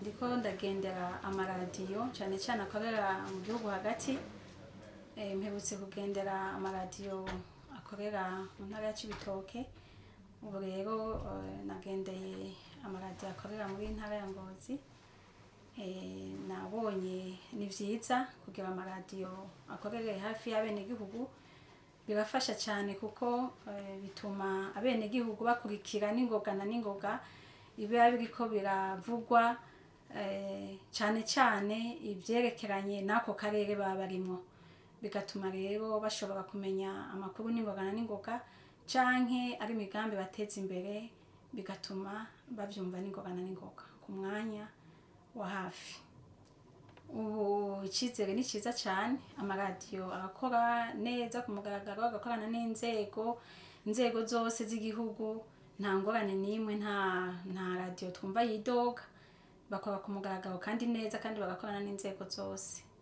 Ndiko ndagendera amaradiyo, cyane cyane akorera mu gihugu hagati. Mperutse kugendera amaradiyo akorera mu ntara ya Cibitoke. Ubu rero nagendeye amaradiyo akorera muri ntara ya Ngozi. Nabonye ni vyiza kugira amaradiyo akorere hafi y'abenegihugu. Birafasha cyane kuko bituma abenegihugu bakurikira n'ingoga na n'ingoga ibiba biriko biravugwa, cyane cyane ibyerekeranye n'ako karere baba barimwo. Bigatuma rero bashobora kumenya amakuru n'ingoga na n'ingoga, canke ari imigambi bateza imbere, bigatuma bavyumva n'ingoga na n'ingoga ku mwanya wa hafi. Ubu icyizere ni cyiza cyane. Amaradiyo arakora neza ku mugaragaro, agakorana n'inzego, inzego zose z'igihugu. Nta ngorane n'imwe, nta radiyo twumva yidoga. Bakora ku mugaragaro kandi neza, kandi bagakorana n'inzego zose.